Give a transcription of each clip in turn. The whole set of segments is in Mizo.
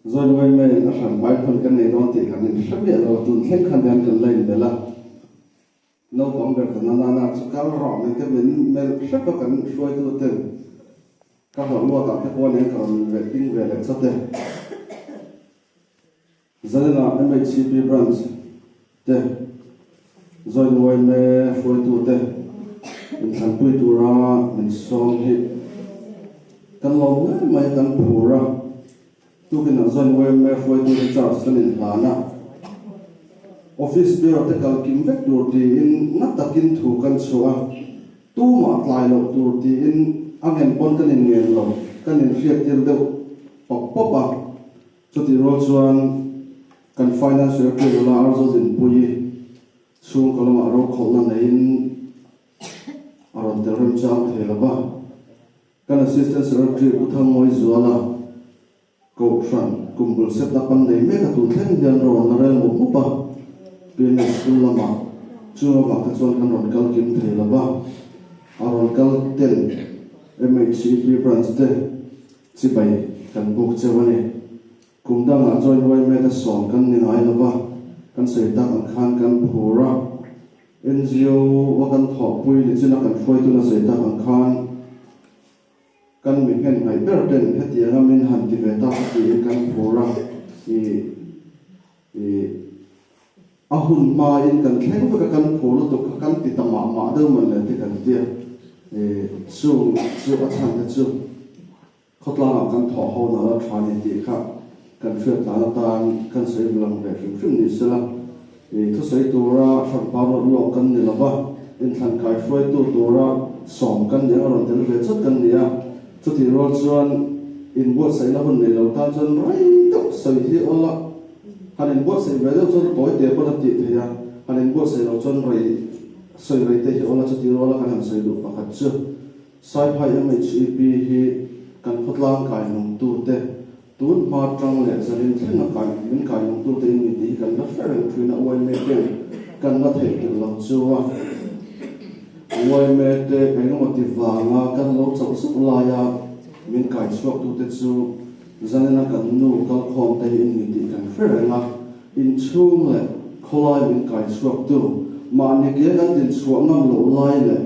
Zawi mai maiin a hran pai hun kan nei dawn tih kan inhre miah lo, tun thleng khan hian kan la inbelh a. Naupang ber ta nana na chu kal rawh min te min melh hrep a kan hruaitu ten ka hlauh luatah te pawh aniang ka rawn ve ping ve leh chawt e. Zanina MHCP Branch te Join yma hruaitu te inthlanpui tura min sawm hi kan lawm hle mai kan phur a, tukinah Join yma hruaitu te charge kan inhlan a, Office Bureau te kal kim vek tur tiin na takin thu kan chhuah a, tumah tlai loh tur tiin a ngen pawn kan inngen lo, kan inhriattir deuh pawp pawp a. Chutih rual chuan kan Finance Secretary nula Arzo Dinpuii chhungkaw lamah rokhawlhna neiin a rawn tel remchang thei lo va. Kan Assistant Secretary Pu Thangmawi Zuala Kohhran kum bul set a pan nei mek a tun thleng hian rawn la rel mup mup a. PMS School lamah chung avang te chuan kan rawn kal kim thei lo va. A rawn kal ten MHCP Branch te Chibai kan buk cheu a ni. Kum dangah chuan YMAT-a sawm kan ni ngai lo va, kan sawi tak ang khan kan phur a. NGO-a kan thawhpui ni china kan hruaituna sawi tak ang khan kan mi nghen ngaih ber ten hetianga min han ti ve tak a tiin kan phur a. Ih ih a hun hmain kan thleng vek a, kan phur lutuk kha kan ti ta mah mah deuh mawn le te kan tia. Ih chung chu a chhan te chu khawtlangah kan thawh ho nal a tha ni tih kha kan hriat tlan atan kan sawi lang ve hrim hrim ni sela. Ih thusawi tura hranpa ruat lawk kan ni lova, inthlan kai hruaitu tura sawm kan ni ang a rawn tel ve chawt kan ni a. Chutih rual chuan inbuatsaihna hun nei lo tan chuan rei deuh sawi hi awl a. Han inbuatsaih ve deuh chuan tawi te pawn a tih theih a, han inbuatsaih loh chuan rei sawi rei te hi awl a, chutih ruala kan han sawi duh pakhat chu Saiphai MHEP hi kan khawtlang kai nungtute tun hma tang leh zanin thlenga kai min kai nungtute in ni tih hi kan la hre reng thin a, yma ten kan la theih tel lo chu a, yma te engemaw ti vanga kan lo chauh zuk laia min kai chhuaktute chu Zanina kan nu kalkhawm te hi in ni tih kan hre reng a, inchhung leh khawlai min kai chhuaktu, mahni ke kan din chhuah ngam loh lai leh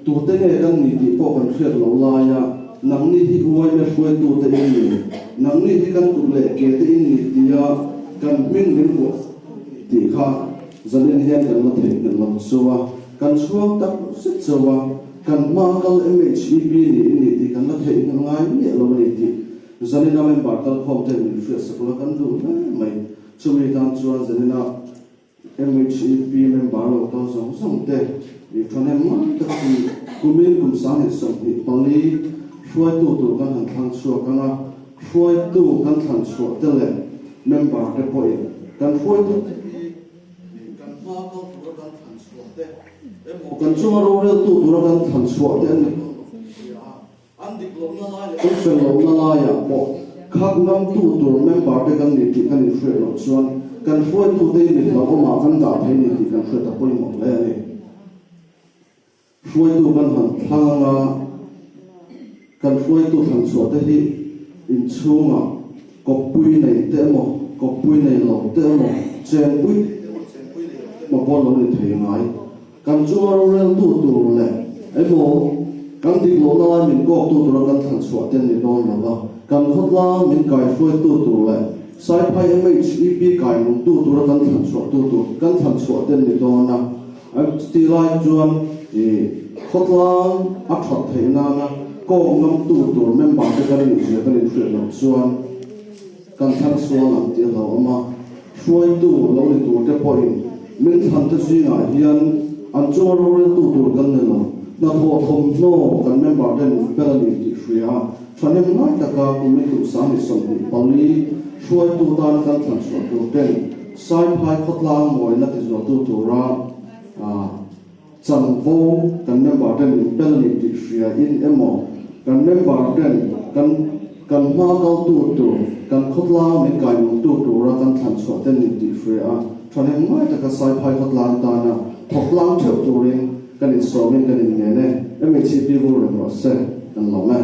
tute nge kan ni tih pawh kan hriat loh laia nangni hi uaime hruaitute in ni, nangni hi kan kut leh ke te in ni tia kan hming min vuah tih kha zanin hian kan la theihnghilh lo chu a, kan chhuang tak zet chauh a, kan hma kal MHEP ni in ni tih kan la theihnghilh ngai miah lo a ni tih Zanina member kalkhawm ten min hriat sak la kan duh hle mai. Chumi tan chuan Zanina MHEP member lo kal zawng zawng te i thahnem ngai taka kum kumin kum 2024 hruaitu tur kan han thlang chhuak ang a, hruaitu kan thlan chhuah te leh member te pawhin kan hruaitu te hi kan hma kal tura kan thlan chhuah te emaw kan chunga roreltu tura kan thlan chhuah te an ni dawn lo tih hria a. An dik lohna lai leh an fel lohna laiah pawh khak ngamtu tur member te kan ni tih kan inhriat loh chuan kan hruaitute hi mit hlauhawmah kan dah thei ni tih kan hriat a pawimawh hle a ni. Hruaitu kan han thlang anga kan hruaitu thlan chhuah te hi inchhungah kawppui nei te emaw kawppui nei lo te emaw chenpui nei te emaw chenpui nei lo te emaw pawh lo ni thei ngai. Kan chunga roreltu tur leh emaw kan dik lohna lai min kawktu tura kan thlan chhuah te an ni dawn lo va, kan khawtlang min kaihruaitu tur leh Saiphai MHEP kainungtu tura kan thlan chhuahtu tur kan thlan chhuah te an ni dawn a. Chutih lai chuan ih khawtlang a that theih nana kawk ngamtu tur member te kan nih zia kan inhriat loh chuan kan thlang sual ang tih a hlauhawm a. Hruaitu lo ni turte pawhin min thlante zingah hian an chunga roreltu tur kan ni lo. Hnathawh thawmhnaw kan member ten min pel a ni tih hria a, thahnem ngai taka kumin kum 2024 hruaitu tana kan thlan chhuah tur ten Saiphai khawtlang mawina tizualtu tura chanvo kan member ten min pel a ni tih hria in emaw kan member ten kan kan hma kaltu tur kan khawtlang min kainungtu tura kan thlan chhuah ten ni tih hria a thahnem ngai taka Saiphai khawtlang tana thawktlang theuh turin kan insawmin kan inngen e. MHCP vur reng rawh se kan lawm e.